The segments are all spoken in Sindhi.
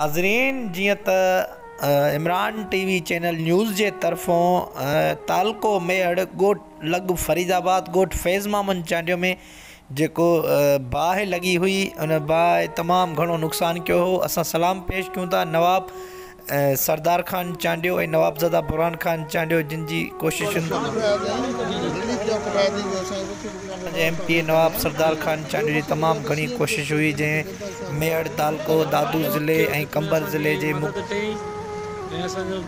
ناظرين جيئن ته Imran T V channel news جي طرفون تعلقو ميهڙ ڳوٺ لڳ فريد آباد ڳوٺ فيض محمد چانڊيو ۾ جيڪو باهه لڳي هئي ان باهه تمام گهڻو نقصان ڪيو هو اسان سلام پيش ڪيون ٿا نواب سردار خان چانڊيو ۽ نوابزاده برهان خان چانڊيو جن جي ڪوششن جي M P A Nawab Sardar Khan Chandio جي تمام گهڻي ڪوشش هئي جنهن ميهڙ تعلقو دادو ضلعي ۽ قمبر ضلعي جي ۽ اسان جو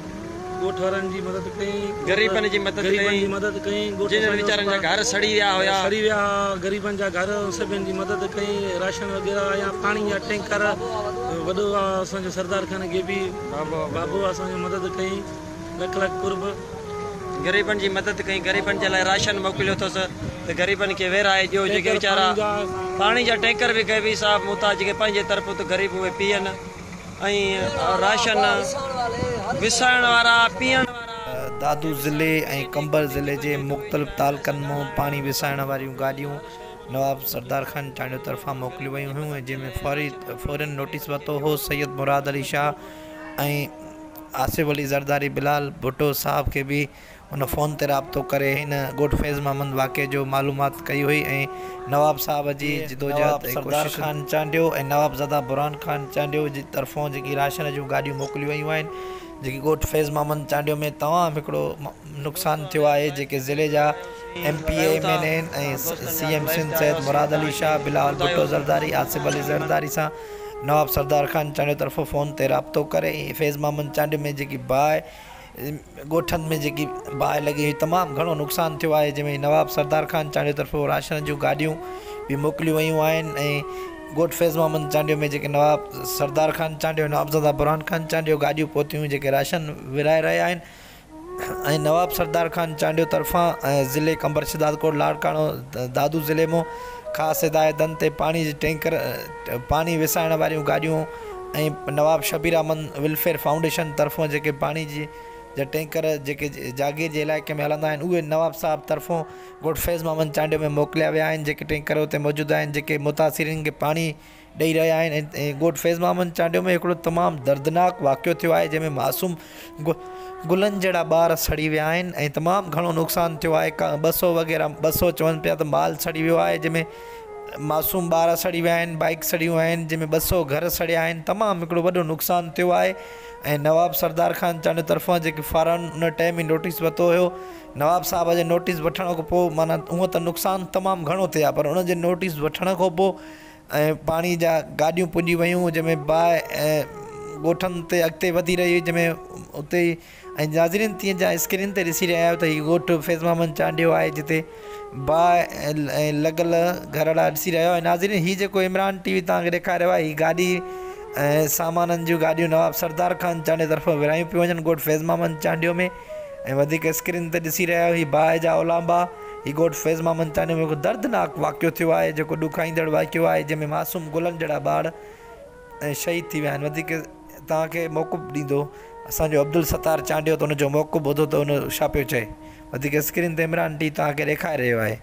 ڳوٺ وارن جي مدد ڪئي غريبن جي مدد غريبن جي مدد ڪئي ڳوٺ جن ويچارن جا گهر سڙي ويا هيا سڙي ويا غريبن جا گهر سڀن جي مدد ڪئي راشن وغيره يا پاڻي جا ٽينڪر وڏو اسان جو سردار خان غيبي بابو اسان جو مدد ڪئي لک لک قرب. غريبن جي مدد ڪئي غريبن جي لاء راشن موڪليو اٿس ته غريبن کي ورهائي ڏيو جيڪي ويچارا پاڻي جا ٽينڪر به غيبي صاحب محتاج کي پنهنجي طرفون ته غريب اهي پيئن ۽ راشن وسائڻ وارا پيئڻ وارا. دادو ضلعي ۽ قمبر ضلعي جي مختلف تعلقن مون پاڻي وسائڻ واريون گاڏيون نواب سردار خان چانڊيو طرفان موڪليون ويون هيون ۽ جنهن ۾ فوري فورن نوٽيس ورتو هو سيد مراد علي شاهه ۽ آصف علي زرداري بلال ڀٽو صاحب کي به ان فون تي رابطو ڪري هن ڳوٺ فيض محمد واقعي جو معلومات ڪئي هئي ۽ نواب صاحب جي جدوجهد ۽ سردار خان چانڊيو ۽ نوابزاده برهان خان چانڊيو جي طرفون جيڪي راشن جون گاڏيون موڪليون ويون آهن جيڪي ڳوٺ فيض محمد چانڊيو ۾ تمام هڪڙو نقصان ٿيو آهي جيڪي ضلعي جا M P A M N A ۽ C M Sindh Syed Murad Ali Shah Bilawal Bhutto Zardari Asif Ali Zardari سان نواب سردار خان چانڊيو طرفون فون تي رابطو ڪري فيض محمد چانڊيو ۾ جيڪي باهه ڳوٺن ۾ جيڪي باهه لڳي هئي تمام گهڻو نقصان ٿيو آهي جنهن ۾ نواب سردار خان چانڊيو طرفون راشن جون گاڏيون به موڪليون ويون آهن ۽ ڳوٺ فيض محمد چانڊيو ۾ جيڪي نواب سردار خان چانڊيو نوابزاده برهان خان چانڊيو گاڏيون پهتيون جيڪي راشن ورهائي رهيا آهن ۽ نواب سردار خان چانڊيو طرفان ضلعي قمبر شھدادڪوٽ لاڙڪاڻو دادو ضلعي مون خاص هدايتن تي پاڻي جي ٽينڪر پاڻي وسائڻ واريون گاڏيون ۽ نواب شبير احمد ويلفيئر فائونڊيشن طرفون جيڪي پاڻي جي جا ٽينڪر جيڪي جاگير جي علائقي ۾ هلندا آهن اهي نواب صاحب طرفون ڳوٺ فيض محمد چانڊيو ۾ موڪليا ويا آهن جيڪي ٽينڪر اتي موجود آهن جيڪي متاثرين کي پاڻي ڏئي رهيا آهن ۽ ڳوٺ فيض محمد چانڊيو ۾ هڪڙو تمام دردناڪ واقعو ٿيو آهي جنهن ۾ معصوم گلن جهڙا ٻار سڙي ويا آهن ۽ تمام گهڻو نقصان ٿيو آهي 200 وغيره 200 چون پيا ته مال سڙي ويو آهي جنهن ۾ معصوم ٻار سڙي ويا آهن بائيڪ سڙيون آهن جنهن ۾ 200 گهر سڙيا آهن تمام هڪڙو وڏو نقصان ٿيو آهي ۽ نواب سردار خان چانڊيو طرفان جيڪي فارن ان ٽائيم ئي نوٽيس ورتو هيو نواب صاحب جي نوٽيس وٺڻ کان پوء معنيٰ هونء ته نقصان تمام گهڻو ٿيا پر ان جي نوٽيس وٺڻ کان پوء ۽ پاڻي جا گاڏيون پڄي ويون جنهن ۾ باهه ۽ ڳوٺن تي اڳتي وڌي رهي هئي جنهن ۾ اتي ئي ۽ ناظرين تيئن جا اسڪرين تي ڏسي رهيا آهيو ته هي ڳوٺ فيض محمد چانڊيو آهي جتي باهه ۽ لڳل گهرڙا ڏسي رهيا آهيو ناظرين هي جيڪو عمران ٽي وي توهان کي ڏيکاري رهيو آهي هي گاڏي ۽ سامانن جون گاڏيون نواب سردار خان چانڊيو طرفان ورهايون پيون وڃن ڳوٺ فيض محمد چانڊيو ۾ ۽ وڌيڪ اسڪرين تي ڏسي رهيا آهيو هي باهه جا اولانبا هي ڳوٺ فيض محمد چانڊيو ۾ هڪ دردناڪ واقعو ٿيو آهي جيڪو ڏکائيندڙ واقعو آهي جنهن ۾ معصوم گلن جهڙا ٻار شهيد ٿي ويا آهن وڌيڪ توهان کي موقف ڏيندو اسان جو عبدالستار چانڊيو ته ان جو موقف ٻڌو ته ان ڇا پيو چئي وڌيڪ اسڪرين تي عمران ٽي توهان کي ڏيکاري رهيو آهي.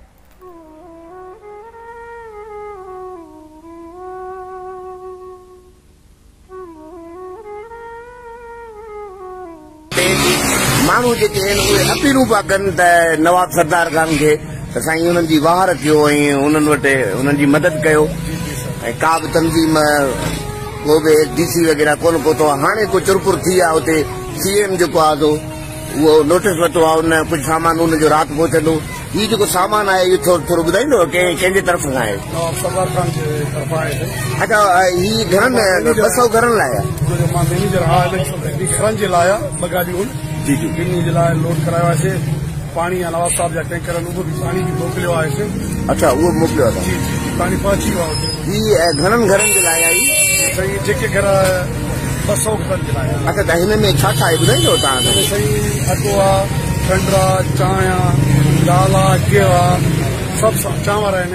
تي ماڻهو جيڪي آهن اهي اپيلون پيا ڪن ته نواب سردار خان کي ته سائين انهن جي واهر ڪيو ۽ انهن وٽ انهن جي مدد ڪيو ۽ ڪا به تنظيم ڪو به ڊي سي وغيره ڪونه پهتو آهي هاڻي ڪو چرپر ٿي آهي اتي سي ايم جيڪو آهي سو اهو نوٽس ورتو آهي ان ڪجهه سامان ان جو رات پهچندو. هي جيڪو سامان آهي اهو ٿورو ٿورو ٻڌائيندو ڪنهن ڪنهن جي طرف کان آهي؟ نواب سردار خان جي طرفان آهي سائين. اچا هي گهڻن 200 گهرن لاء آهي؟ ان جو مان مئنيجر آهيان هي گهرن جي لاء آهي ٻه گاڏيون آهن جي جي ٻنهي جي لاء لوڊ ڪرايو آهي سي پاڻي يا نواب صاحب جا ٽينڪر آهن اهو به پاڻي به موڪليو آهي سي. اچا اهو به موڪليو آهي جي جي پاڻي پهچي ويو آهي اتي. هي گهڻن گهرن جي لاء آهي؟ سائين جيڪي گهر 200 گهرن جي لاء آهي. اچا ته هن ۾ ڇا ڇا آهي ٻڌائيندو توهان هن ۾ سائين اٽو آ کنڊ آ چانهه آ دال آ گيهه آ سڀ چانور آهن.